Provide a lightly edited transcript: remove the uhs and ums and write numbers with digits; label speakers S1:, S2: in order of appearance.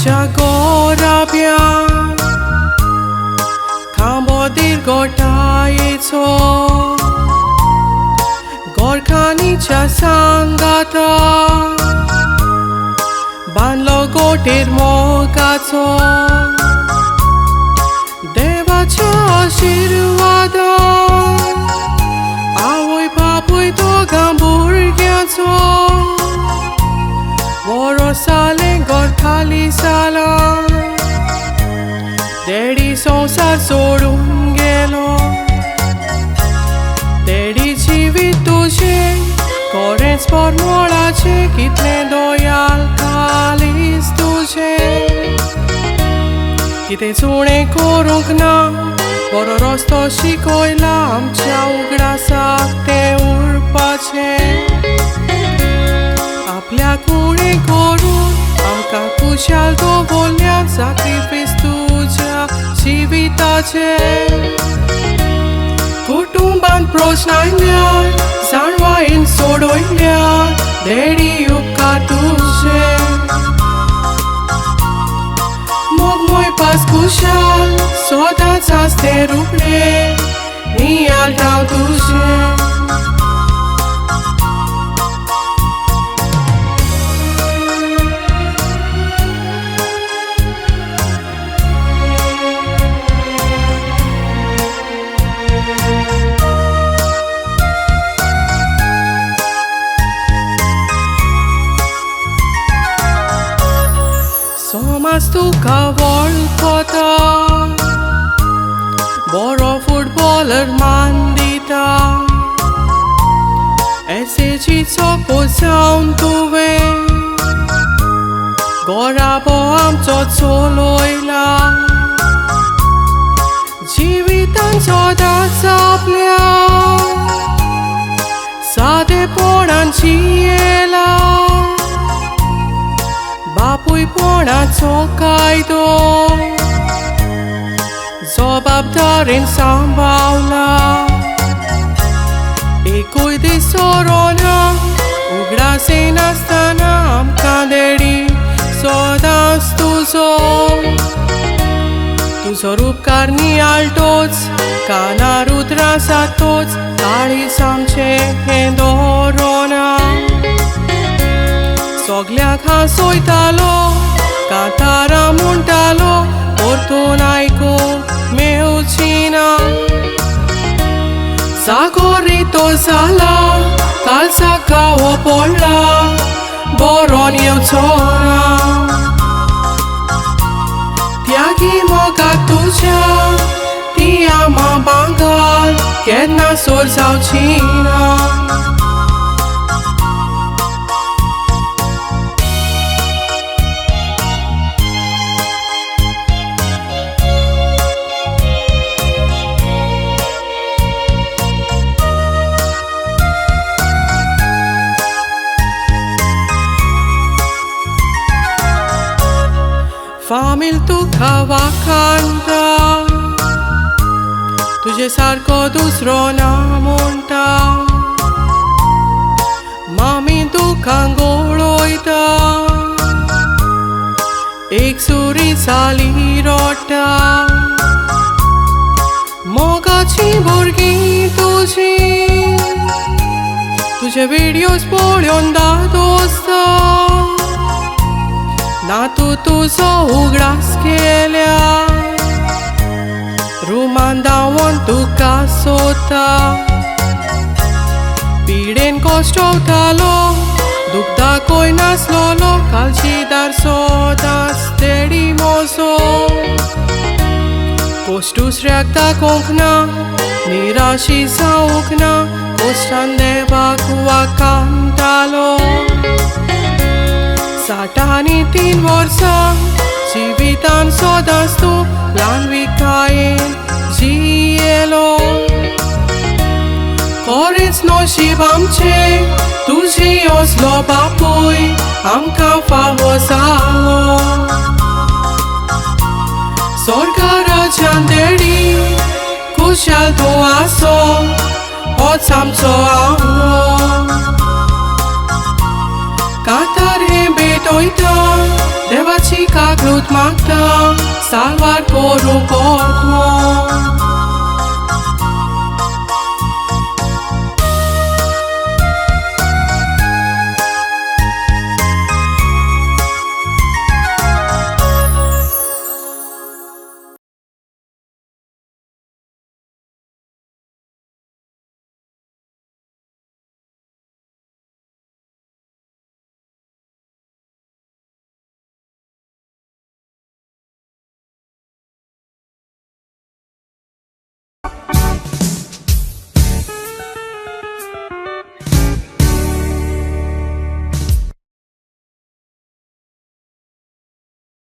S1: आमच्या गोराब्यान खांबो दिर्गोटायेचो गोरखानीच्या सांगाता बांदलो गोटेर मोगाचो देवाच्या आशिर्वादान आवय बापूय दोगां भुरग्यांचो वरोसालें गोरखाली सालां डॅडी संवसार सोडून गेलो डॅडी जिवीत तुजें खरेंच परमळाचें कितलें दयाल कालीज तुजें कितें चुणें करूंक ना बरो रस्तो शिकयला आमच्या उगडासाक तें उरपाचें आपल्याक उणें करून आमकां खुशाल दवरल्या साक्रिफीस तुज्या जिविताचें कुटुंबान प्रस्न आयल्यार जाणवायेन सोडयल्यार डॅडी उपकार तुजे मोगमय पास खुशाल सदांच आसतें रुपडें नियाळ हांव तुजें. समाज तुका वळखता बरो फुटबॉलर मान दिता एसएजीचो कोच जावन तुवें गोराबो आमचो चलयला जिवितान सदांच आपल्या सादेपणान जियेला बापूयपणाचो कायदो जबाबदारेन सांबावला एकूय दीस सोरोना उगडास येनासतना आमकां डॅडी सदांच तुजो तुजो रुपकार नियाळटोच कानार उतरां सातोच काळीज आमचें हें दवरोना सगल्याक हांसयतालो कांतारां म्हणटालो परतून आयकूंक मेवची ना जागोरितो जाला कालसाक घावो पडला बरोन येवचो ना त्यागी मोगाक तुज्या ती आमा भांगर केन्ना सोर जावची ना. फामील तुका वाखाणटा तुजे सारको दुसरो ना म्हणटा मामी दुखां गोळयता एक सुरी जाली रोडटा मोगाची भुरगीं तुजी तुजे विडियोज पळोवन दादोसता नातू तुजो उगडास केल्या रुमान धांवोन तुका सोदता पिडेन कश्टवतालो दुख दाखय नासलोलो कालशीदार सदांच डॅडी म्हजो कोश्ट दुसऱ्याक दाखोवंक ना निराशी जावंक ना कोश्टान देवाक वाखाणटालो 63 वर्सां जिवितान सदांच तूं ल्हानविकायेन जियेलो खरेंच नशीब आमचें तुजी असलो बापूय आमकां फावो जालो सरकाराच्यान डॅडी खुशाल तूं आसो होच आमचो आवरो कांतार हें भेटयता देवाची काकूट. सालूत मागता, साल्वार करूं पोरतून.